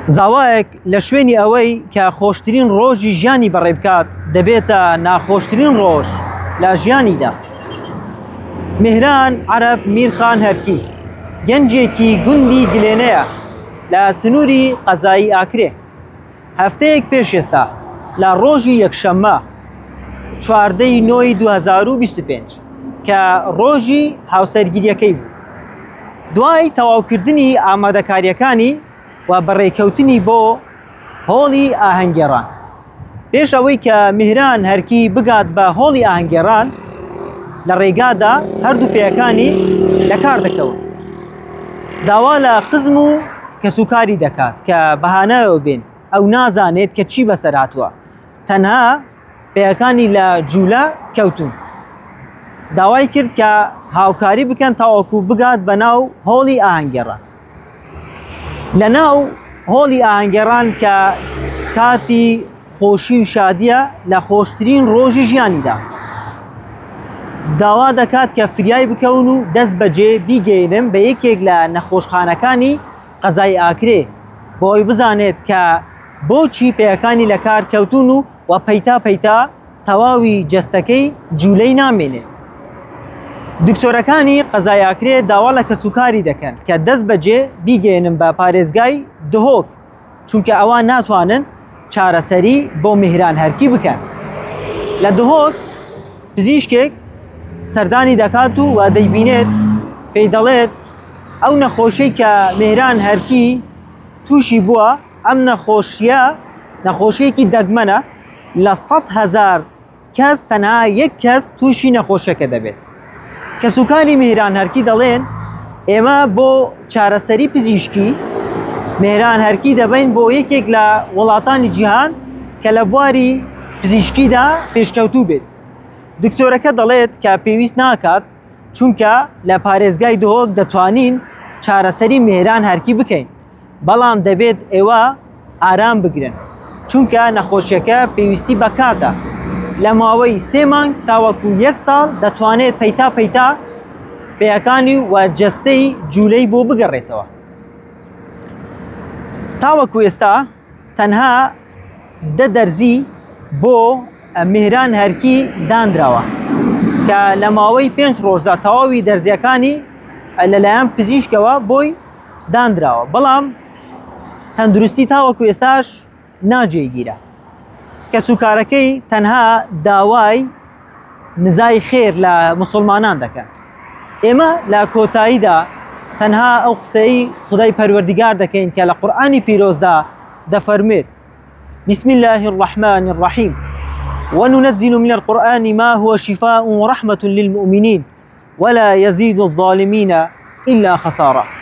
زاوایەک لە شوێنی ئەوەی کە خۆشترین ڕۆژی ژیانی بەڕێ بکات دەبێتە ناخۆشترین ڕۆژ لە ژیانیدا. مێهران عەرەب میرخان هەرکی گەنجێکی گوندی گلێنەیە لە سنووری قەزای ئاکرێ. هەفتەیەک پێش ئێستا لە ڕۆژی یەکشەممە 14 ی نۆی 2025 کە ڕۆژی هاوسەرگیریەکەی بوو دوای تەواوکردنی ئامادەکاریەکانی و بەڕێکەوتنی بۆ هۆڵی ئاهەنگێڕان پێش ئەوەی کە میهران هەرکی بگات بە هۆڵی ئاهەنگێڕان لە ڕێگادا هەردوو پێیەکانی لەکار دەکەون داوا لە خزم و کەسوکاری دەکات کە بەهانایەوە بێن ئەو نازانێت کە چی بەسەر هاتووە تەنها پێیەکانی لە جوولە کەوتون داوای کرد کە هاوکاری بکەن تاوەکو بگات بە ناو هۆڵی ئاهەنگێڕان لە ناو هۆڵی ئاهەنگێڕان کە کاتی خۆشی و شادیە لە خۆشترین ڕۆژی ژیانیدا داوا دەکات کە فریای بکەون و دەست بەجێ بیگەینن بە یەکێک لە نەخۆشخانەکانی قەزای ئاکرێ بۆ ئەوی بزانێت کە بۆچی پێیەکانی لە کار کەوتون و و پەیتا پەیتا تەواوی جەستەکەی جوولەی نامێنێت. دکتۆرەکانی قەزای ئاکرێ داوا لە کەسوکاری دەکەن کە دەست بەجێ بیگەیەنن بە پارێزگای دهۆک چونکە ئەوان ناتوانن چارەسەری بۆ میهران هەرکی بکەن. لە دهۆک پزیشکێک سەردانی دەکات و و دەیبینێت پێی دەڵێت ئەو نەخۆشیەی کە میهران هەرکی تووشی بووە ئەم نەخۆشیە نەخۆشیەکی دەگمەنە لە 100,000 کەس تەنها یەک کەس تووشی نەخۆشیەکە دەبێت. کەسوکاری مێهران هەرکی دەڵێن ئێمە بۆ چارەسەری پزیشکی مێهران هەرکی دەبەین بۆ یەکێک لە وڵاتانی جیهان کە لە بواری پزیشکیدا پێشکەوتوو بێت. دکتۆرەکە دەڵێت کە پێویست ناکات چونکە لە پارێزگای دهۆک دەتوانین چارەسەری مێهران هەرکی بکەین. بەڵام دەبێت ئێوە ئارام بگرن چونکە نەخۆشیەکە پێویستی بە کاتە لە ماوەی سێ مانگ تاوەکو یەک ساڵ دەتوانێت پەیتا پەیتا پێیەکانی و جەستەی جوولەی بۆ بگەڕێتەوە. تاوەکو ئێستا تەنها دە دەرزی بۆ میهران هەرکی دانراوە کە لە ماوەی پێنج ڕۆژدا تەواوی دەرزیەکانی لەلایەن پزیشکەوە بۆی دانراوە بەڵام تەندروستی تاوەکو ئێستاش ناجێگیرە کەسوکارەکەی تەنها داوای نزای خێر لە مسلمانان دەکەن ئێمە لە کۆتاییدا تەنها ئەو قسەی خدای پەروەردیگار دەکەین کە لە قورئانی پیرۆزدا دەفەرموێت بسم الله الرحمن الرحیم وننزل من القرآن ما هو شفاء ورحمة للمؤمنين ولا يزيد الظالمين إلا خسارة.